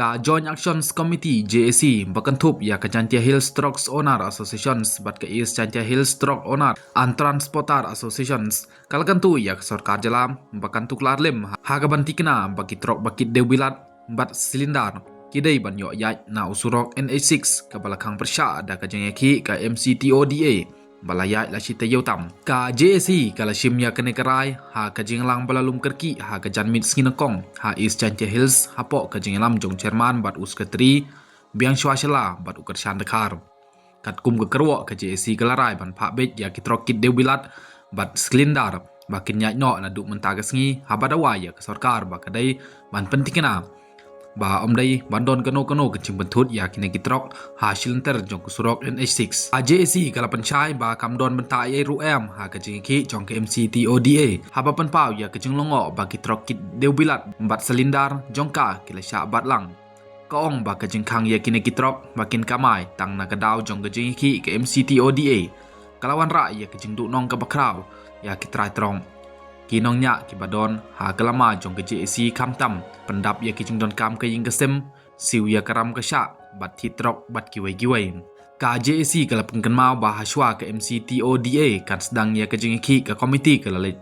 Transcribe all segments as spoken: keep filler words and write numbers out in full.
Ka Joint Actions Committee, J A C, ba kynthup ïa ka Jaintia Hills Truck Owners Association bad ka East Jaintia Hills Truck Owners and Transporters Association, ka la kyntu ïa ka sorkar jylla ba kan tuklar lem ha ka ban tikna ba ki trok ba kit dewbilat bad silinder ki dei ban ïoh ïaid na u surok N H six kaba la khang pyrshah da ka jingïakhih ka M C T O D A ba la ïaid la shi taïew tam. Ka J A C ka la shim ïa kane ka rai ha ka jingïalang ba la lum kyrkieh ha ka janmiet sngi nyngkong ha East Jaintia Hills hapoh ka jingïalam jong u chairman bad u secretary, biang shuwa sha la bad u kyrshan dkhar. Katkum ka kyrwoh, ka J A C ka la rai ban phah beit ïa ki trok kit dewbilat bad silinder ba kin ïaid noh naduh mynta ka sngi, haba dawa ïa ka sorkar ba ka dei ban pyntikna ba ym dei ban don kano kano ka jingpynthut ïa kine ki trok ha shi lynter jong ka surok N H six. Ka J A C ka la pynshai ba kam don bynta ei ei ruh em ha ka jingïakhih jong ka M C T O D A haba pynpaw ïa ka jinglyngngoh ba ki trok kit dewbilat bad silinder jong ka ki la shah bat lang. Ka ong ba ka jingkhang ïa kine ki trok ba kin kamai tang na ka daw jong ka jingïakhih ka M C T O D A ka la wanrah ïa ka jingduhnong kaba khraw ïa ki trai trok, ki nongñiah kiba don ha ka lama jong ka J A C, khamtam pyndap ïa ki jingdonkam ka ïing ka sem, siew ïa ka ram ka shah bad thied trok bad kiwei kiwei. Ka J A C ka la pynkynmaw ba ha shuwa ka M C T O D A kan sdang ïa ka jingïakhih, ka komiti ka la leit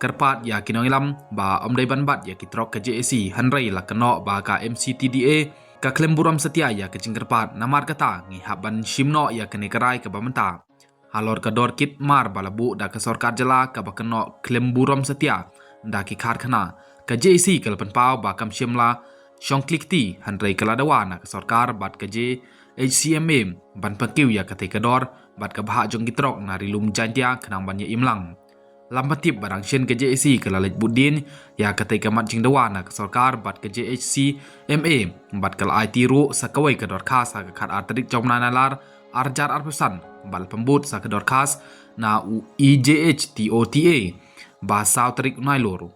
kyrpad ïa ki nongïalam ba ym dei ban bat ïa ki trok ka J A C, hynrei la kynnoh ba ka M C T D A ka khlem burom satia ïa ka jingkyrpad. Namar kata ngi hap ban shim noh ïa kane ka rai kaba mynta halor ka dor kit mar ba la buh da ka sorkar jylla kaba kynnoh khlem burom satia da ki karkhana. Ka J A C ka la pynpaw ba kam shym la shong kli kti, hynrei ka la dawa na ka sorkar bad ka J H C M A ban pynkiew ïa katei ka dor bad ka bhah jong ki trok na Ri Lum Jaintia khnang ban ïa im lang. Lam pyntip ba dang shen ka J A C ka la leit bud dien ïa katei ka mat jingdawa na ka sorkar bad ka J H C M A bad ka la aiti ruh sa kawei ka dorkhas ha ka khatar tarik jong u bnai Nailar arhajar arphew san bad la pynbud sa ka dorkhas na u E J H T O T A ba saw tarik u Nailur.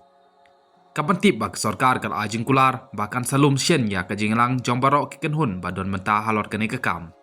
Ka pyntip ba ka sorkar ka la ai jingkular ba kan sa lum shen ïa ka jingïalang jong baroh ki kynhun ba don bynta halor kane ka kam.